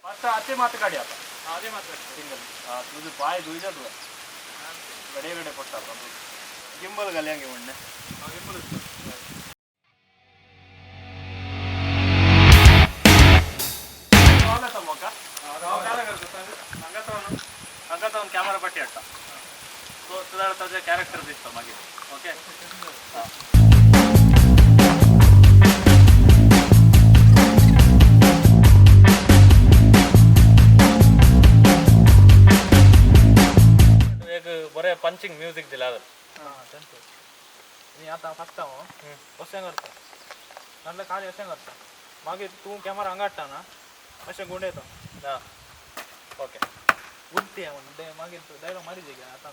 First आते मात काढी आता. आते मात सिंगल. तुझे पाय धुई जा तुला. गडे गडे पडटा गिंबल घालयांगे म्हणणे. गिंबल हांगा कॅमेरा पट्टी हाडटा. सो तुझा ताजे कॅरेक्टर दिसता मागीर. ओके. एक बरें पंचिंग म्युजीक दिला. नी आतां फर्स्ट हांव अशें करता नाल्यार खाली अशें करता, मागीर तूं कॅमेरा हांगा हाडटा ना अशें गुंडयता. हां, ओके. उलती म्हणून मागीर तूं डायलॉग मारी जे आतां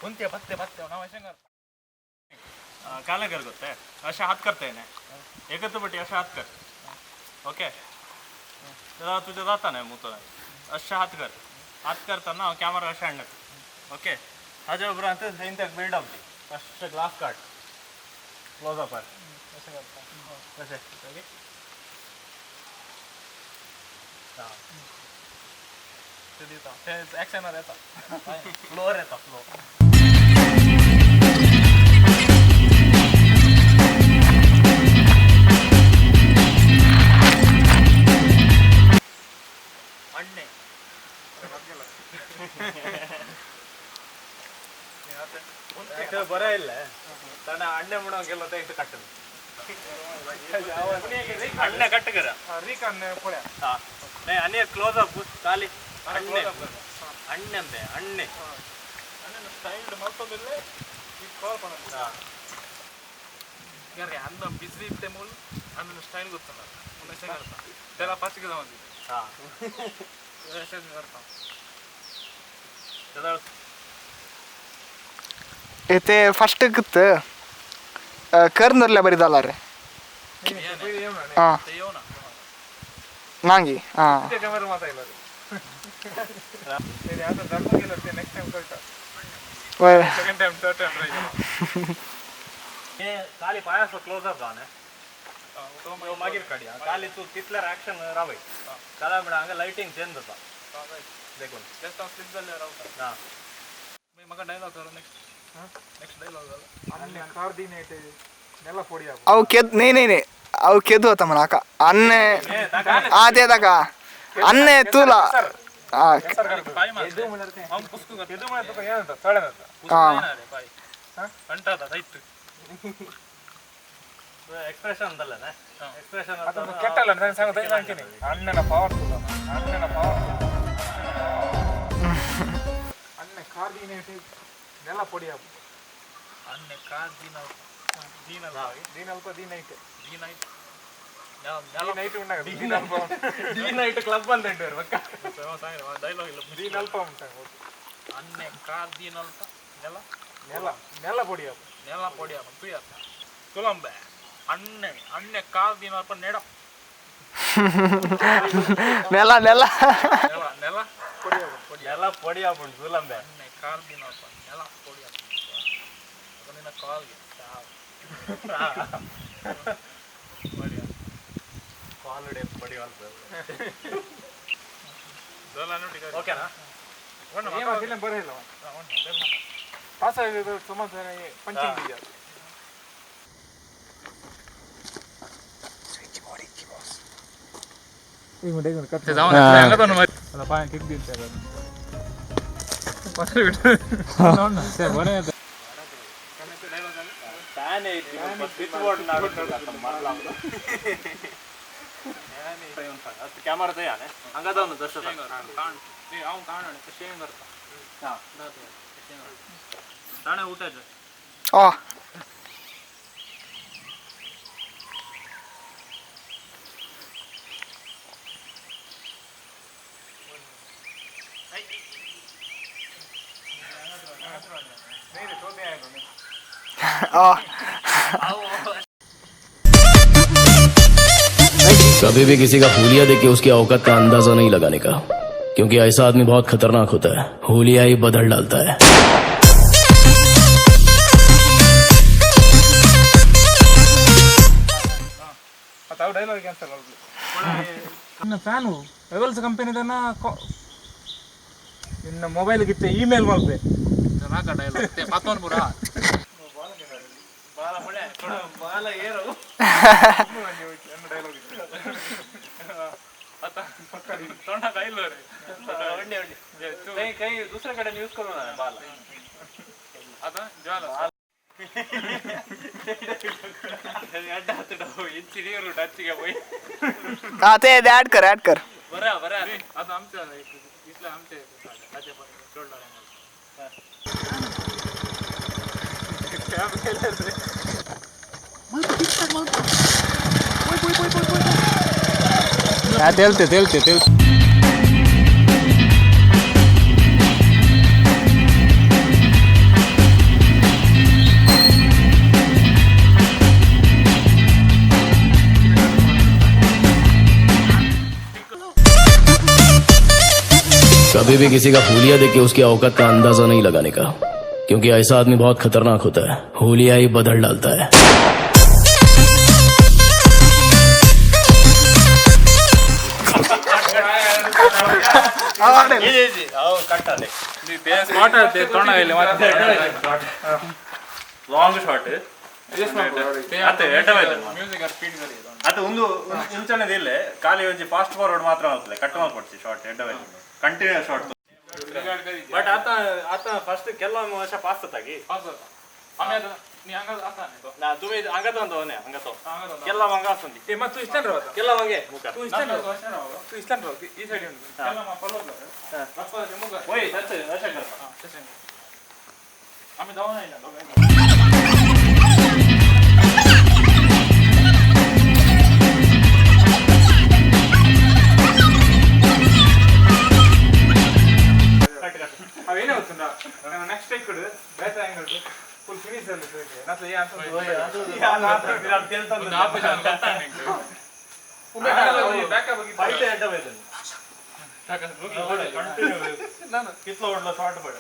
उलती पत्ते पत्ते हांव अशें करता. कालेगर ಗೊತ್ತೇ अशें हात करता एकच बटी अशें हात कर. ओके, तुजें जाता न्हय मुतो अशें हात कर. हात करतना हांव कॅमेरा अशें हाडना. ओके, ताज्या उपरांत थंय तेका बिल्डअप दी. अशें ग्लास काड क्लोज अपार. अशें करता. अशें. ओके, हां. ते दिता ते एक्शनार येता. फ्लोर येता, फ्लो. अण्णे. बरं ಇಲ್ಲ ತನ್ನ ಅಣ್ಣೆ म्हणून गेलो ते इथं कट्टन अण्णे कट्ट करा. ರೀಕನ್ ಪೊಳ್ಯ. हा नाही आणि एक क्लोज अप ಖಾಲಿ ಅಣ್ಣೆ ಅಣ್ಣೆ ಅಂದೆ ಅಣ್ಣೆ. ಸ್ಟೈಲ್ ಮಲ್ತೊಂದಿಲ್ಲ ಈ ಕಾಲ್ ಪಣ ಯಾರು ಅಂದ ಬಿಸಿ ಇತ್ತೆ ಮೂಲು ಅಣ್ಣನ ಸ್ಟೈಲ್ ಗೊತ್ತಲ್ಲ ಒಂದು ಅರ್ಥ ತೆಲ ಫಸ್ಟ್ ಗೆ ಹಾಂ ಅರ್ಥ. ते ಫಸ್ಟ್ कित कर्नरल्या बरी जाला रे. हां, नांगी. हां. ಕ್ಯಾಮೆರಾ ಮಾತಾಯಿಲ್ಲ. ಸರಿ, ಆತ ಧರ್ಮ ನೆಕ್ಸ್ಟ್ ಟೈಮ್ ಕಳ್ತ. वय. Second time, third time try. हे खाली पायाचो क्लोज अप जावन मागीर काडी. खाली तूं तितल्यार ऍक्शन रावय काला म्हळ्यार हांगा लायटींग चेंज जाता देखून. जस्ट हांव स्लिप जाल्यार रावता. हां. म्हाका डायलॉग जालो. नेक्स्ट नेक्स्ट डायलॉग जालो. अहो केद नाही नाही नाही, अहो केदू होता म्हणा का अन्ने. हा, ते का अन्ने तुला. हा. ಪಾಯಿ ಅವ್ನು ಪುಸ್ಕು हा. ಪಾಯಿ ಅಂಟಾದ ರೈಟ್. ಎಕ್ಸ್ಪ್ರೆಷನ್ ಅಂತಲ್ಲ, ಎಕ್ಸ್ಪ್ರೆಷನ್. ಕೆಟ್ಟಲ್ಲ ಅಣ್ಣನ ಪವರ್, ಅಣ್ಣನ ಪವರ್. ಅಣ್ಣೆ ಕಾರ್ ದೀನ ನೆಲ ಪೊಡಿ. ಅಣ್ಣೆ ಕಾರ್ ದೀನ ದೀನ ದೀನ ಅಲ್ಪ ದೀನ ಐಟ್ ದೀನ ಐಟ್ ನೈಟ್ ಉಂಡಾಗ ದೀನ ಅಲ್ಪ ಡಿ ನೈಟ್ ಕ್ಲಬ್ ಅಂತ ಉಂಟು ಪಕ್ಕ. ಡೈಲಾಗ್ ಇಲ್ಲ. ದೀನ ಅಲ್ಪ ಉಂಟಾಗ ಅಣ್ಣೆ ಕಾರ್ ದೀನ ಅಲ್ಪ ನೆಲ ನೆಲ ನೆಲ ಪೊಡಿ ನೆಲ ಪೊಡಿ ತುಯ ತುಲಂಬೆ ಅಣ್ಣೆ ಅಣ್ಣೆ ಕಾರ್ ದೀನ ಅಲ್ಪ ನೆಡ. ನೆಲ ನೆಲ. ನೆಲ ನೆಲ ಪೊಡಿ. ನೆಲ ಪೊಡಿ ಆಪುಂಡು ಸುಲಂಬೆ. ಅಣ್ಣೆ ಕಾರ್ ದೀನ ಅಲ್ಪ ನೆಲ ಪೊಡಿ ಅದು ನಿನ್ನ ಕಾಲ್ಗೆ ಕಾಲುಡೆ ಪೊಡಿ. ಓಕೆನಾ? ಫ್ಯಾನ್ ಐತಿ, ಸ್ವಿಚ್ ಬೋರ್ಡ್ ಕ್ಯಾಮರಾ ತಯಾನೆ ಹಂಗದ ಒಂದು ದರ್ಶನ. ತಾಣೆ ಊಟ ಇದೆ. ಆ. ಆ. कभी भी किसी का हुलिया देख के उसकी औकात का अंदाजा नहीं लगाने का, क्योंकि ऐसा आदमी बहुत खतरनाक होता है। हुलिया ही बदल डालता है। ಅವು ಡೈಲಾಗ್ ಕ್ಯಾನ್ಸಲ್ ನನ್ನ ಫ್ಯಾನು ರೆವೆಲ್ಸ್ ಕಂಪನಿದನ್ನ ನಿನ್ನ ಮೊಬೈಲ್ ಗಿತ್ತ ಇಮೇಲ್ ಮಾಡ್ದೆ. ಕೈ दूसरे ಕಡೆ ಯೂಸ್ करो ना ಬಾಲ. हा ते ऍड कर, ऍड कर. बरं बरं. आता आमच्या इथलं आमचे तेलते तेलते तेलते. कभी भी किसी का हुलिया देख के उसकी औकात का अंदाजा नहीं लगाने का, क्योंकि ऐसा आदमी बहुत खतरनाक होता है। हुलिया ही बदल डालता है। ಲಾಂಗ್ ಶಾರ್ಟ್ ಅದು ಒಂದು ಇಂಚನದ ಇಲ್ಲ, ಖಾಲಿ ಒಂಜಿ ಫಾಸ್ಟ್ ಫಾರ್ವರ್ಡ್ ಮಾತ್ರ ಮಾಡ್ತದೆ, ಕಟ್ ಮಾಡ್ಕೊಡ್ತಿ ಶಾರ್ಟ್ ಎಡ್ಡ ಕಂಟಿನ್ಯೂ ಶಾರ್ಟ್. ಬಟ್ ಆತ ಆತ ಫಸ್ಟ್ ಕೆಲವೊಮ್ಮೆ ವರ್ಷ ಪಾಸ್ ತಾಗಿ ನಾ ದುಬೈ ಅಂಗತ ಒಂದು ಅವನೇ ಅಂಗತ ಕೆಲ್ಲ ಮಂಗ ಆಸಂದಿ ಮತ್ತು ಇಷ್ಟನ್ ರಾವ ಕೆಲ್ಲ ಮಂಗೆ ಮುಖ ತೂ ಇಷ್ಟನ್ ರಾವ ತೂ ಇಷ್ಟನ್ ರಾವ ಈ ಸೈಡ್ ಉಂಟು ಕೆಲ್ಲ ಪಲ್ಲೋ ಓಯ್ ಸತ್ ರಶಂಕರ್. ಆಮೇಲೆ ದವನ ಇಲ್ಲ. ಅವೇನೇ ಗೊತ್ತುಂಡ ನೆಕ್ಸ್ಟ್ ಇಕ್ಕಡು ಬೇಸ ಆಂಗಲ್ ಫುಲ್ ಫಿನಿಶ್ ಅಲ್ಲಿ ನತ್ಲ ಏ ಅಂತ ಫೈಟ್ ಎಡ್ಡ ಬೈದನು ಕಂಟಿನ್ಯೂ ಕಿತ್ಲ ಹೊಡ್ಲ ಶಾರ್ಟ್ ಬೇಡ.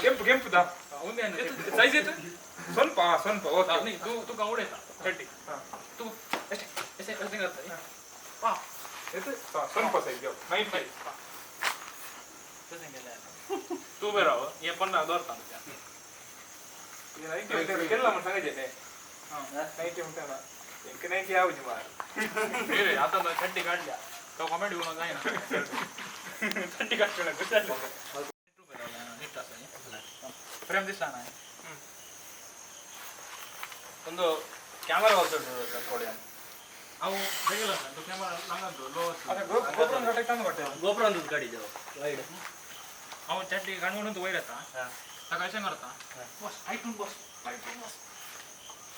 ಕೆಂಪು ಕೆಂಪುದಾ ಸೈಜ್ ಇತ್ತು ಸ್ವಲ್ಪ ಸ್ವಲ್ಪ ಸ್ವಲ್ಪ ಸೈಜ್ 95. ಒಂದು ಕ್ಯಾಮರಾ ಕೊಡಿ. ಗೋಪುರ ಒಂದು ಗಾಡಿ ಇದೆ ವೈಡ್. ಅವನು ಚಟ್ಟಿ ಕಣ್ಕೊಂಡು ವೈರತ್ತ ತಾಕ ಬಾಸ್ ಐಟುನ್ ಬಾಸ್ ಐಟುನ್ ಬಾಸ್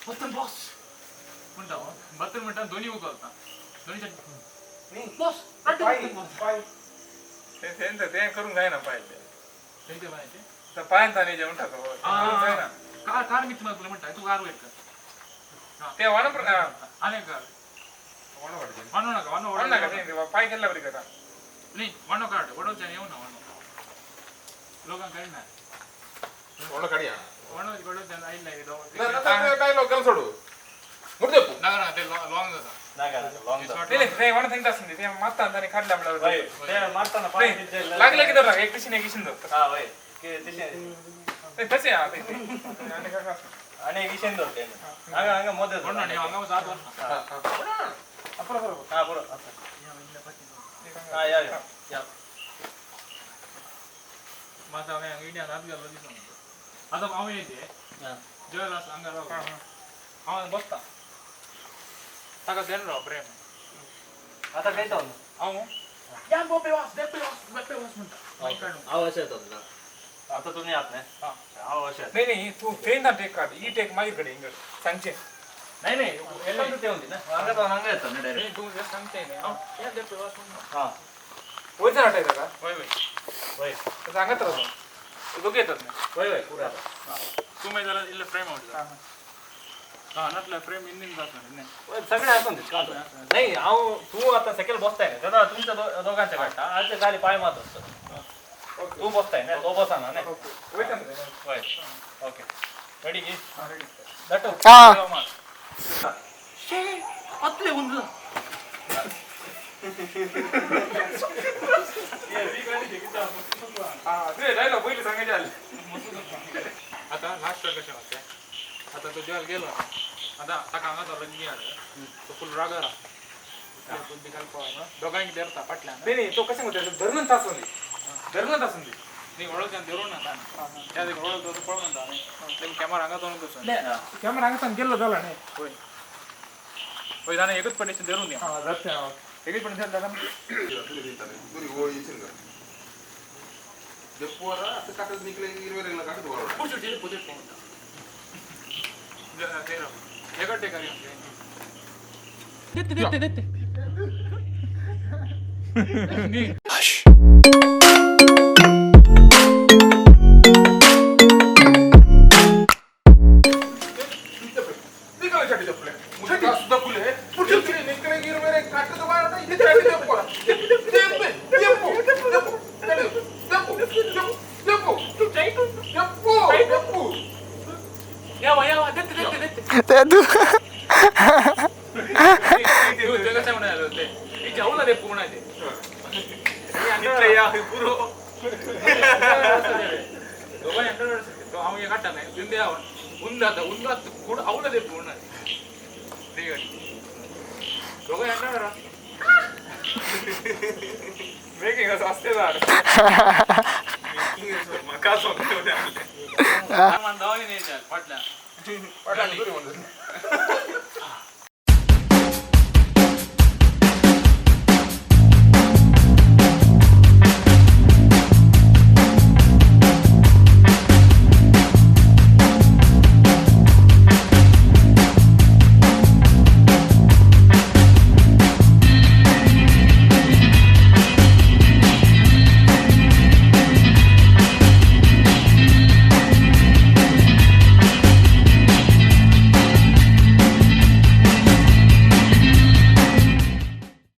ಬತ್ತನ್ ಬಾಸ್ ಉಂಟಾವ ಬತ್ತನ್ ಮಿಂಟ ಧ್ವನಿ ಹೋಗತ್ತ ಧ್ವನಿ ಚಟ್ಟಿ ಬಾಸ್ ಕಾರ್ ಕಾರ್ ಮಿತ್ ಮಾಡ್ಕೊಳ್ಳಿ ಮಂಟ ಇದು ಕಾರ್ ಬೇಕು. ಅನೇಕ ಕಾರ್ ವಣ್ಣಕ ವಣ್ಣ ನೀ ವಣ್ಣ ಕಾರ್ಡ್ ಒಡೋ ಜನ ಇವನ ವಣ್ಣ ಲೋಕ ಕಡಿಮೆ ವಣ್ಣ ಕೊಡೋ ಜನ ಇಲ್ಲ ಇದು ನಗರ ಲಾಂಗ್ ಅದ. ಮಾಡ್ತಾನ. ಅಣೆ ಗಿಶೆಂದು ಆಗ ಹಂಗ ಮೊದಲು ವಣ್ಣ ನೀವು ಹಂಗ ಸಾಕು ವರ್ಷ. ಹಾ ಬರೋ ಹಾ ಯಾ ಯಾ. ಮತ್ತೆ ಅವ ಇಂಡಿಯಾ ರಾತ್ರಿ ಅದು ಅವ ಇದೆ ಜೋಲಾಸ್ ಹಂಗಾರ ಅವನ ಬಸ್ತ ತಗ ದೇನ್ರ ಪ್ರೇಮ್ ಆತ ಕೈತ ಒಂದು ಅವನು ಯಾನ್ ಬೋಪೆ ವಾಸ್ ದೆಪ್ಪೆ ವಾಸ್ ಬೆಪ್ಪೆ ವಾಸ್ ಮುಂಟ. ಅವಶ್ಯ ಆಯ್ತದ. आता तुम्ही आहात नाही हांव अशें नाही नाही तू ट्रेन टेक काढ ई टेक मागीर कडे इंगड सांगचे नाही नाही एकांत ते होती ना हांगा हांगा येता न्ही डायरेक्ट तू सांगते हां वयचा हटायचा का वय वय वय सांगत राहतो दोघे येतात ना वय वय पुरा आता. तू जरा इल्ल फ्रेम आवडता हां नातला फ्रेम इंदिन जात नाही सगळे आसून दे नाही हांव तूं आतां सकयल बसताय न्ही तेन्ना तुमच्या दोगांचे काडटा आजचे खाली पांय मात आसता तूं बसताय न्ही तो बसना न्ही वयता वय ओके रेडी की दाटू हा अतले उंच हां ते डायलॉग पहिले सांगायचे आले आता लास्ट कशें जाता आता तो जेवायला गेलो आता ताका हांगा तो रंगी आले तो फुल रागार बुद्धी घालपा दोगांक देरता फाटल्यान नाही नाही तो कशें म्हणटा धरणच आसूं दी धरणच आसूं दी न्ही वळख धरून ना त्या देखून वळख तो पळोवन ना न्ही कॅमेरा हांगा तो बसून कॅमेरा हांगा गेल्लो जाला न्ही वय वय जाणें एकच पडेशन धरून दी हां जाता एकच पडेशन जाता ते तू